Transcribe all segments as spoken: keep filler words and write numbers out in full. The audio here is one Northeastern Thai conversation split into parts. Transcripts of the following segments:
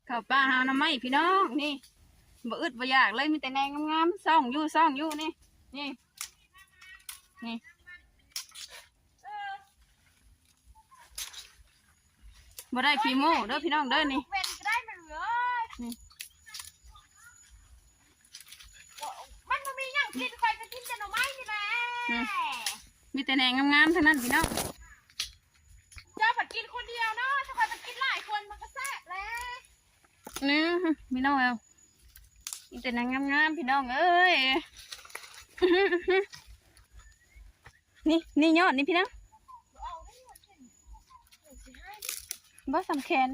เข้าป่าหาหน่อไม้พี่น้องนี่ บ่อึดบ่อยากเลย มีแต่แนงงามๆ ซ่องอยู่ซ่องอยู่นี่ นี่ นี่ บ่ได้ขี้โม้เด้อพี่น้องเด้อนี่ เป็นก็ได้มันเอ้ย นี่ มันบ่มีหยังกิน ข้อยก็กินแต่หน่อไม้นี่แหละ อืม มีแต่แนงงามๆ ทั้งนั้นพี่น้อง เจ้าผัดกินคนเดียวเนาะ ถ้าข้อยผัดกินหลายคนมันก็แซ่บแหละ นี่ พี่น้องเอ้ย มีแต่แนงงามๆ พี่น้องเอ้ย นี่ นี่ยอดนี่พี่น้อง บ่สำแขน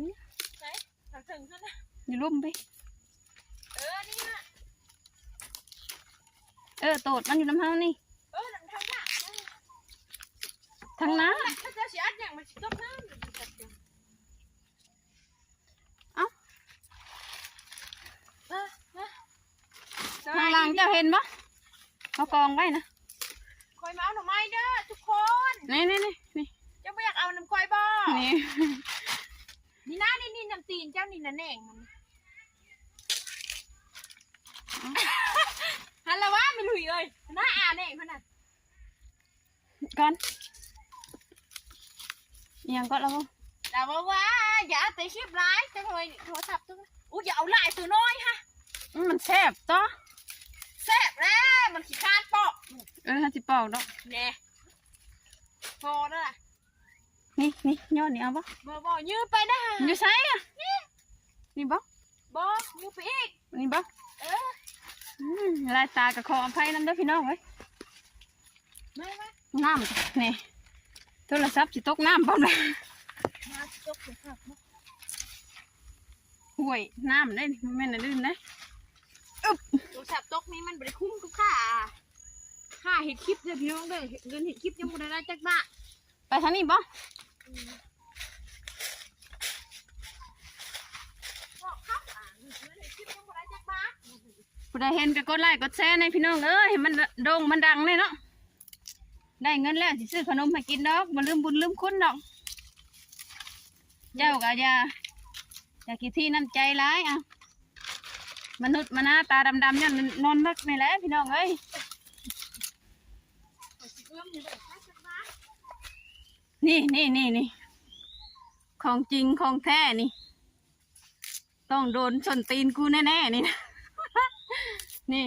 ใช่ ทางเทิงเท่านั้น อยู่ลุ่มไป เออ นี่นะ เออ โตดมันอยู่นำเฮานี่ เออ ทางหลัง ทางหน้า ถ้าเจ้าสิอัดหยังมันสิตกน้ำ เอ้า เออ เออ ทางหลังเจ้าเห็นบ่ เขากองไว้นะ คอยมาเอาหน่อไม้เด้อทุกคน นี่นี่นี่นี่ เจ้าบ่อยากเอาน้ำคอยบ่ นี่ นี่นะ นี่นี่น้ำตีนเจ้านี่นะแหน่งมัน หันละว่าไม่ลุยเอ้ย หน้าอาแหน่งมันน่ะ ก่อน อิหยังก็แล้วบ่ แต่ว่าว่า อย่าเอาแต่คลิปไลฟ์จังเลยโทรศัพท์จังเลย อู้อย่าเอาหลายตัวน้อยฮะ อืม มันแซ่บต่อ แซ่บแล้ว มันขี้คร้านปอก เออ ถ้าสิปอกดอก แหน่ พอแล้วล่ะ นี่ นี่ ยอดนี่เอาบ่ บ่ บ่ ยืดไปได้ฮะ อยู่ไสอะ นี่ นี่บ่ บ่ ยืดไปอีก นี่บ่ เออ อืม ลายตาก็ขออภัยนำเด้อพี่น้องเอ้ย มา มา น้ำ นี่ โทรศัพท์สิตกน้ำพร้อมเลย มาสิตกโทรศัพท์นะ ห้วยน้ำเด้ บ่แม่นอันอื่นเด้ อึ๊บ โทรศัพท์ตกนี่มันบ่ได้คุ้มกับค่า ค่าเฮ็ดคลิปเด้อพี่น้องเด้อ เงินเฮ็ดคลิปยังบ่ได้ได้จักบาท ไปทางนี้บ่ อืม บอกครับ อ่า เงินเฮ็ดคลิปยังบ่ได้จักบาท ผู้ใดเห็นก็กดไลค์กดแชร์ให้พี่น้องเอ้ย ให้มันโด่งมันดังเลยเนาะ ได้เงินแล้วสิซื้อขนมให้กินดอก บ่ลืมบุญลืมคุณดอก เจ้าก็อย่า อย่าขี้ถี่น้ำใจหลาย อ่ะ มนุษย์มนาตาดำๆ เนี่ยนอนเมิกนี่แหละพี่น้องเอ้ย นี่ นี่ นี่ นี่ ของจริงของแท้นี่ ต้องโดนส้นตีนกูแน่ๆ นี่นะ นี่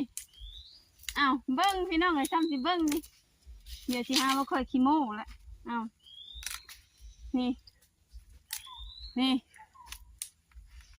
อ้าว เบิ่งพี่น้องเอ้ย ซ้ำสิเบิ่งนี่ เดี๋ยวสิหาว่าข้อยขี้โม้ละ อ้าว นี่ นี่